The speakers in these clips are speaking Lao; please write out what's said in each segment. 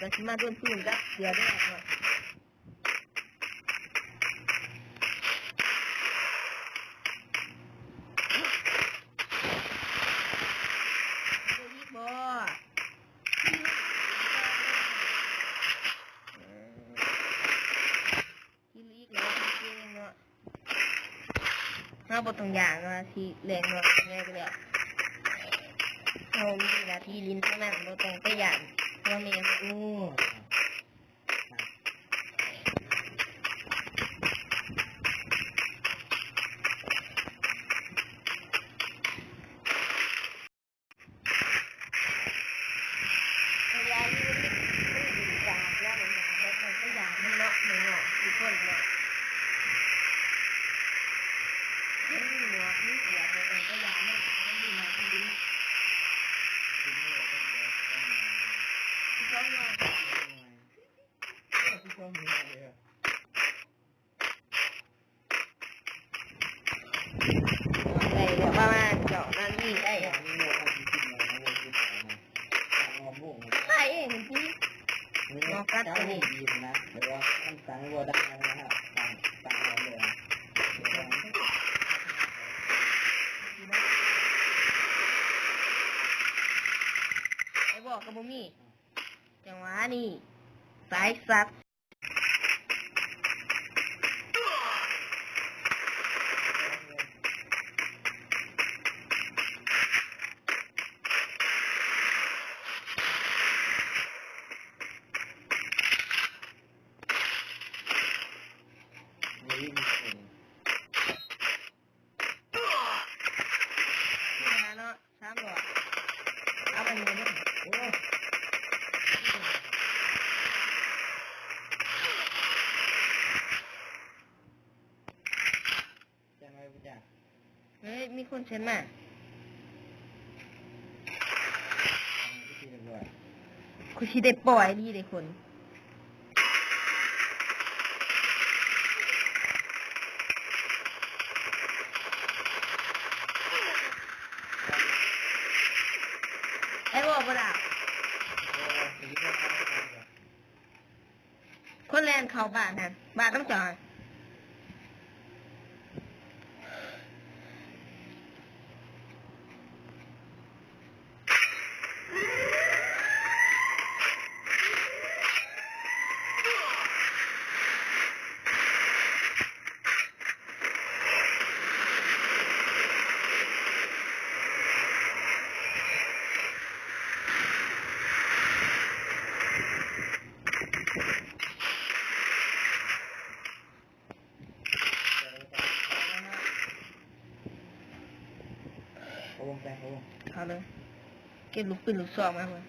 ກໍຊິມາດວນປືນກັບເສືອແດງເນາະ. ເອົາອີກບໍ່? ກິນອີກແລ້ວເກັ່ງເນາະ. ເຮົາບໍ່ຕ້ອງຢ້ານວ່າຊິແລ່ນນ້ອຍແດ່ກໍແລ້ວ. ເຮົາມີໜ້າທີ່ຫຼິ້ນເທົ່ານັ້ນ ບໍ່ຕ້ອງໄປຢ້ານວ່າແມ່ນໂອ້. ໄດ້ແລ້ວ ປະມານສອງນາທີໄດ້. ໄດ້ເອງຕິ ນອກກັດຕົວນີ້. ໄອ້ບອກກໍບໍ່ມີ. ຈັງຫວະນີ້ ສາຍສັດ. ເນາະ ສາມດອກ ເອົາໄປນີ້ເດີ. ໂອ້ຍ ຈັງໄວບໍ່ຈັກ. ເຮີ້ຍ ມີຄົນເຊັນມາ. ຄືຊິໄດ້ປ່ອຍດີເດ້ຄົນ. ໄດ້ບໍ່ ບໍ່ດາວ? ຄົນແລ່ນເຂົ້າບ້ານຫັ້ນ ບ້ານນຳເຈົ້າຫັ້ນ. ເອົາລົງໄປ ເອົາລົງ ເອົາເລີຍ. ເກັບລູກປືນລູກຊອງມາເບິ່ງ.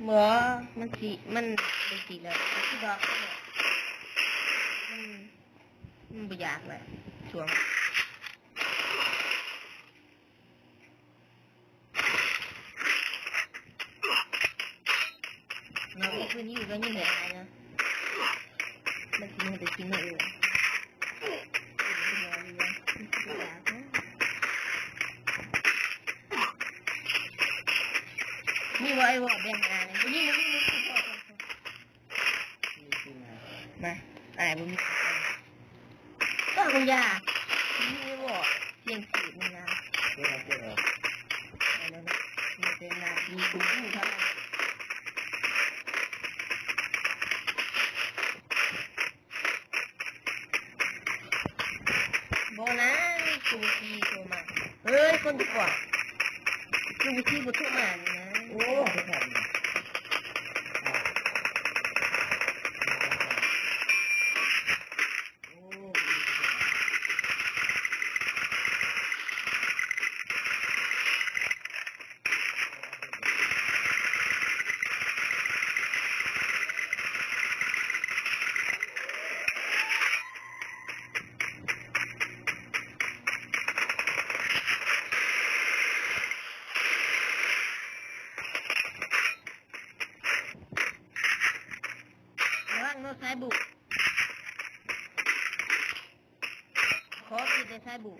ບໍ່ ມັນຊິ ມັນໄດ້ຊິແລ້ວ ມັນຊິດອກ ມັນ ມັນບໍ່ຢາກແລ້ວຊ່ວງ ເນາະ ມີພື້ນທີ່ກໍຍິງໄດ້ຫຼາຍເນາະ ມັນຊິມີແຕ່ຊິງມາເອງ. ມີບໍ່ ໄອ້ວໍ ແບ່ງອັນນີ້ ມີ ມີ ມີ ມີ ມາ ອ້າຍບໍ່ມີ ເອີ ມັນຢາກ ມີບໍ່ ສຽງກຣີດມັນນະ ເກັບເອົາ ເກັບເອົາ ໄປແລ້ວເນາະ ມີແຕ່ໜ້າທີ່ກູເທົ່ານັ້ນ. ບໍ່ນະ ຊູຊີໂທມາ ເອີຍ ຄົນດີກວ່າ ຊູຊີບໍ່ໂທມານີ້ນະ ໂອ້ ລະວັງເນາະ ສາຍບຸ ຂໍຜິດເດີ ສາຍບຸ.